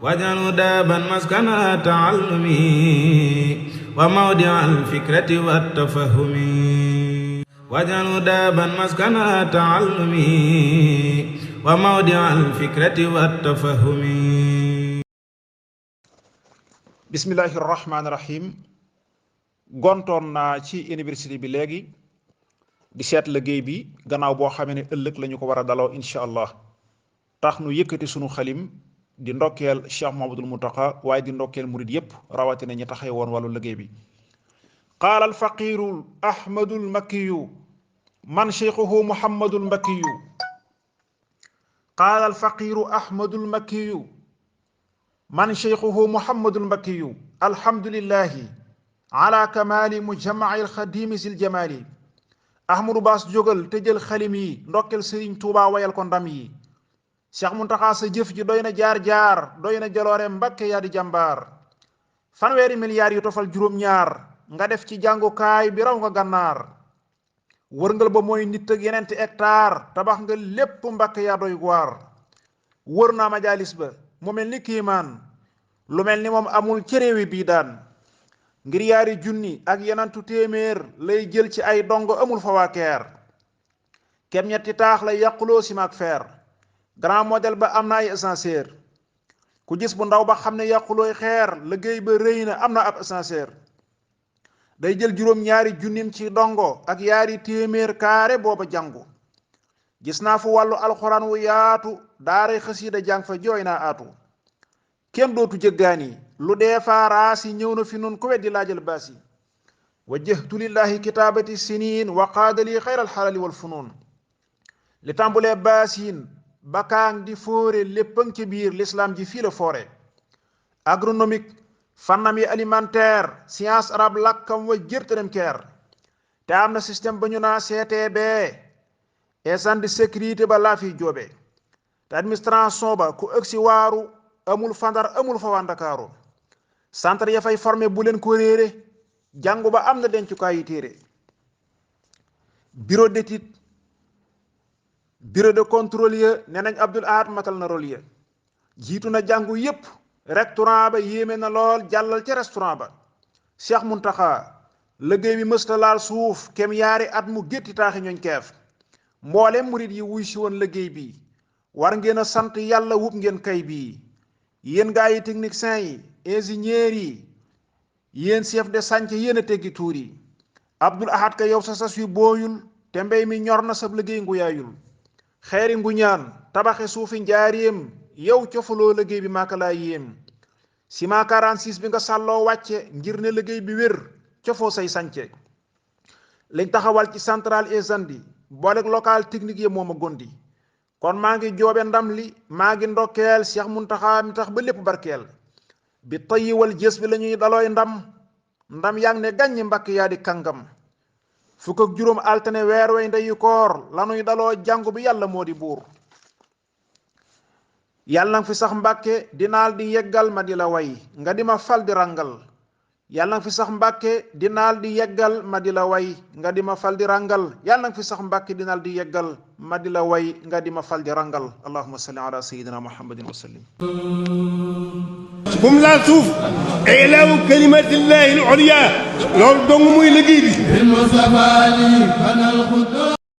واجعله دابا مسكن التعلم وموضع الفكرة والتفهم واجعله دابا مسكن التعلم وموضع الفكرة والتفهم. bismillahi rahmaani rahim. gontoon naa ci université bi léegi di seet liggéey bi gannaaw boo xamee ne ëllëg la ñu ko war a daloo incha allah tax nu yëkkati sunu xalim di ndokkeel Cheikh Mouhamadoul Mountakha waaye di ndokkeel murid yépp rawatina ñi taxee woon wàllu liggéey bi. qaala alfaqiru ahmadul makkiyu man cheikhuhu muhammadul makkiyu qaala alfaqiru ahmadul makkiyu man cheikhuhu muhammadul makkiyu alhamdulillahi ala kamali mujammail xadimi sil jamali. ahmadou baas jógal te jël xalim yi ndokkel sëriñ tuuba wayal ko ndam yi. Cheikh Muntaxa sa jëf ji doy na jaar-jaar doy na jaloore mbakke yaa di jàmbaar. fanweeri milliards yu tofal juróom-ñaar nga def ci jàngukaay bi raw nga gànnaar. wërngal ba mooy nit ak yeneenti hectare tabax nga lépp mbakke yaa doy waar. wër naa majalis ba mu mel ni kiimaan lu mel ni moom amul ci réewi bii daan. ngir yaari junni ak yenantu téeméer lay jël ci ay dongo amul fa waa keer. kem ñetti taax lay yàquloo simaak feer. grand modèle ba am na ay ascenseur ku gis bu ndaw ba xam ne yàqulooy xeer liggéey ba rëy na am na ab ascenseur. day jël juróom-ñaari junnim ci dongo ak yaari téeméer kaare booba jàngu. gis naa fu wàllu alxuraan wu yaatu daaray xasiida jàng fa jooy naa aatu. kenn dootu jëggaani lu dee faaraasi ñëw na fi nun ku weddi laajal baasi. wajjahtu lillahi kitaabati sinin wa qaadali xayral xalali wal funuun. li tàmbulee baasiin bakaang di fóore léppang ci biir l'islam ji fii la foore. agronomique fannam yi alimentaire science arabe lakkam wa jërte dem keer. te am na système ba ñu naa CTB agent de sécurité ba laa fiy joobe. te administration ba ku ëgsi waaru amul fandar amul fa waa Ndakaaru. centre ya fay formé bu leen ko réere jàngu ba am na dencukaay yi téere. bureau d'étude bureau de contrôle ya ne nañ Abdul Ahad matal na rôle ya. jiitu na jàngu yépp rectorat ba yéeme na lool jàllal ca restaurant ba. Cheikh Muntaxa liggéey bi mësta laal suuf kem yaari at mu gétti taaxi ñooñ keef. mboolem murit yi wuy si woon liggéey bi war ngeen a sant yàlla wub ngeen kay bii. yéen gaa yi techniciens yi ingénieurs yi yéen chef de chantier yéen a teggi tuur yi. Abdul Ahad ka yow sa sas yu booyul te mbéy mi ñor na sab liggéey nguyaayul. xeeri nguñaan tabaxe suufi njaareem yow cofaloo liggéey bi maaka laa yéem. ciment 46 bi nga sàlloo wàcce ngir ne liggéey bi wér cofoo say sance. liñ taxawal ci centrale incendie booleeg local technique yi moom a gondi. kon maa ngi joobe ndam li maa ngi ndokkeel Cheikh Muntaxa mi tax ba lépp barkeel. bi tayyiwal jës bi la ñuy dalooy ndam yaa ngi ne gàññi mbakk yaa di kàngam. fukk ak juróom altine weer way ndeyu koor lanuy daloo jàngu bi yàlla moo di buur. yàlla nga fi sax mbàkke dinaal di yeggal ma di la way nga di ma fal di rangal. yàlla nga fi sax mbàkke dinaal di yeggal ma di la way nga di ma fal di rangal. yàlla nga fi sax mbàkke dinaal di yeggal ma di la way nga di ma fal di rangal. allahumma salli ala sayyidina muhammadin wa sallim. bum laal suuf ilaahu kalimatillahi al-ulya loolu dong muy liggéey bi